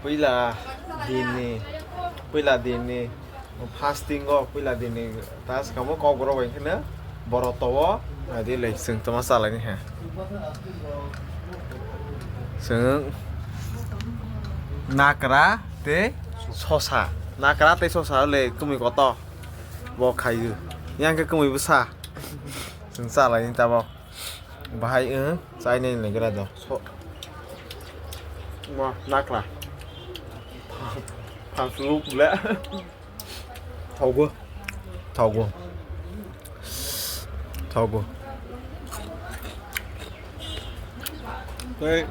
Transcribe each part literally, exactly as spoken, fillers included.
Puila dinni, puila dinni fasting o, puila dinni ta swkangbo kokborok bai kheno borok to o, adi le chwng tongma chalaini he. Chwng nakra tei sosa, nakra tei sosa le kwmwi koto bo khaio. Yang khe kwmwi bwsa chwng chalaini tabok. Bahai wng chainai naigra do. So, ma nakla. Phansuk le. Thogo. Thogo. Thogo. Tei,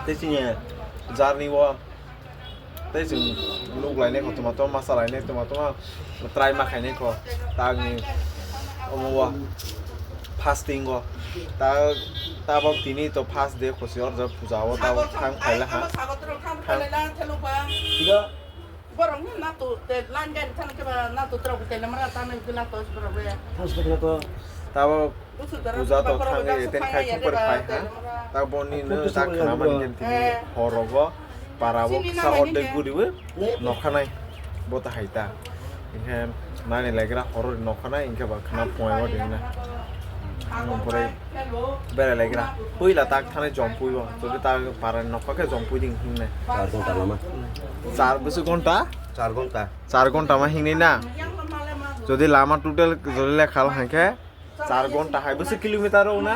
tei chini jarni o. Tei chwng nuk lainai kho, twma twma masa lainai, twma twma try ma khainai kho. Tagni omo o fasting o. Ta, tabok tini to first day khosi orjak puja o, tabok thang khaila ha. Thang. Borok ni nato te line gari thang khe ba nato trok te lamra ta nai gila to borok be. Tabok puja to thangwi ten khai khungkor khai ha. Ta boni no ta khna man gen tini horogo para o kisa ordek guriwi nokhanai bo ta hai ta. Hinkhe nani legra horo nokhanai hinkhe ba khna phunai o dina. Ompore bere legra puila tak thani jompui o, jodi ta para nokha khe jompui ding hinne. Char ghonta lama. Char bwswk ghonta? Char ghonta. Char ghonta ma hingnai na? Jodi lama total jodi lekha hinkhe Char ghonta hai bwswk kilometer rw na?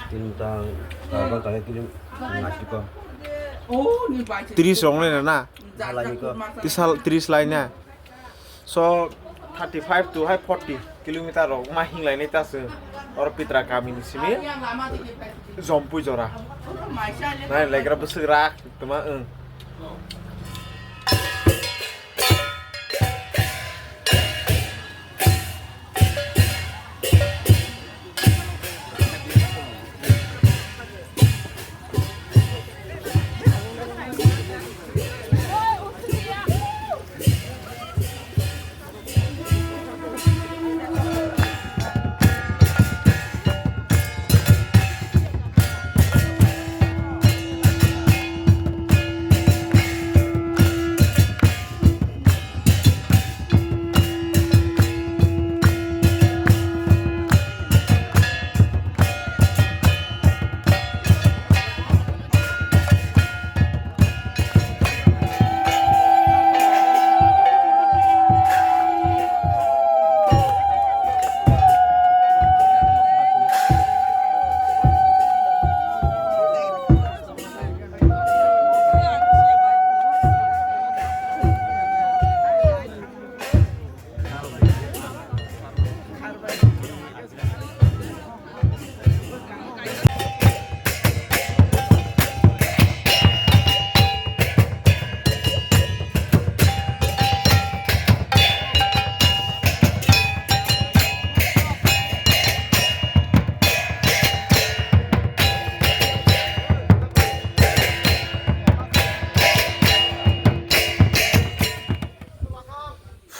Kilometer, char ghonta hai kilometer. Tris rok nai na? Halai ko. Tris hal, tris lai na? So, thirty five to hai forty kilometer rok ma hinglai nai ta se. Oro Pitra kami ni simi Jompui jora. Nai legra bwswk rak tuma wng.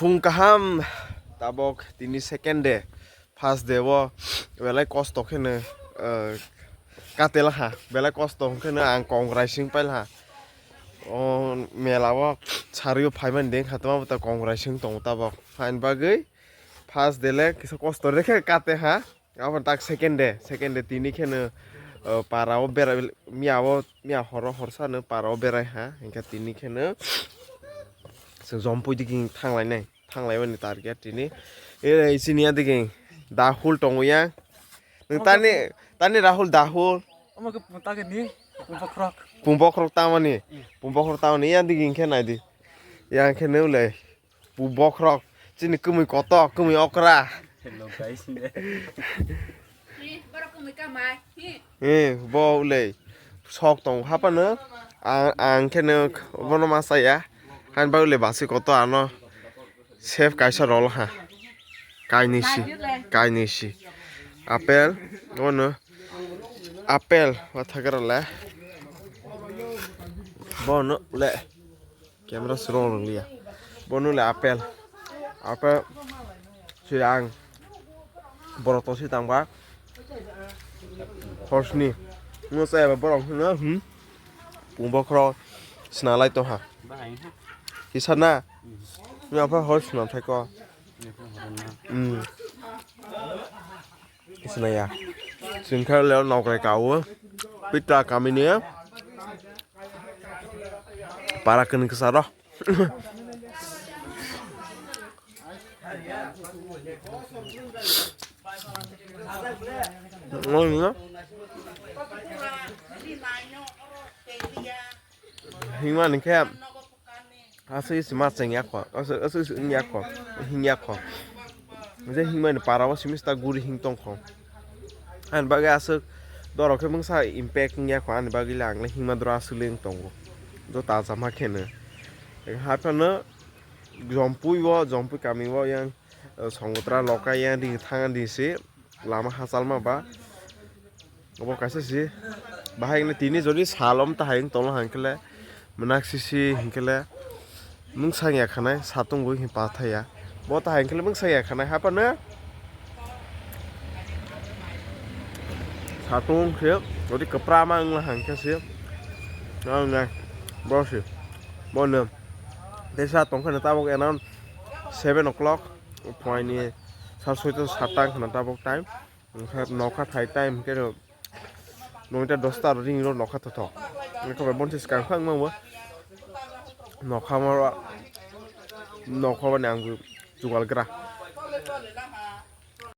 Phung kaham, tabok tini second day. First day o belai kosto kheno, eh, katelakha, belai kosto kheno ang kongrai sing pailakha. O mela o sarwi o phaimani dengkha, tamo bo ta kongrai sing tongo tabok. Haini bagwi first day le kisa kosto rikhe katekha. Aboni tak second day, second day tini kheno, eh, para o bera, miya o, miya horo horsa no para o berai ha, hinkhe tini kheno chwng Jompui digini thanglainai. Thanglai mani target tini. E, chini ya digini Dahul tongo ya. Nwng tani, tani Rahul, Dahul. Omo khe tagini Pumbokhorok. Pumbokhorok tamani. Pumbokhorok tamani ya digini khe naidi. Ya khe nw le Pumbokhorok. Chini kwmwi kotok, kwmwi okra. Hello guys. Eh, bo le sok tong hapano. Ang, ang khe nw bono ma saya. Han ba le basi koto ano. Save kaisa rol ha. Kainwi si, kainwi si. Apple, bono. Apple, wathagra le. Bono le. Camera se rong rwngya. Bono le apple. Apple. Si ang. Borok to si tangba. Horsni. Ngo saya ba borok hino, hmm. Pungbo khoro swnalai tongha. Bahai ha. Kisa na? Ni apa hor swnam thai ko. Ni apa hor na? Hmm. Swnaya. Singkha le nokrai kawo. Pitra kamini. Para kini kisa ro. Ngoi na. Hingmani khe aswk se ma chengya kho, aswk, aswk se wngya kho, hingya kho. Je hingmani para o simi sta guri hing tong kho. Ani bagwi aswk dorok khe mungsa impact wngya kho, ani bagwi le ang le hingma doro aswk le wng tongo. Joto achama kheno. Haphano jompui o, jompui kami o yang, eh, songotra loka yang ring thang di se lama hachalma ba. Obo kaisa si bahai hwnwi tini jodi salom ta hai wng tonglo hwnkhe le mwnakchi si hwnkhe le mungsa ya khanai satung bo hwnwi pathaya bo ta hai hwnkhe le mungsa ya khanai haphano satung khe jodi kwpra ma wngla hwnkhe si ang nai bo si bono tei sa tongkha no tabuk around seven o'clock phuaini sal soita satta wngkha na tabuk time. Wngkha nokha thai time hwnkhe noita dosta ring rok nokha thothok. Wngkha bai bonsi swkang phang mangbo nokha moro nokha bani ang jugal gra.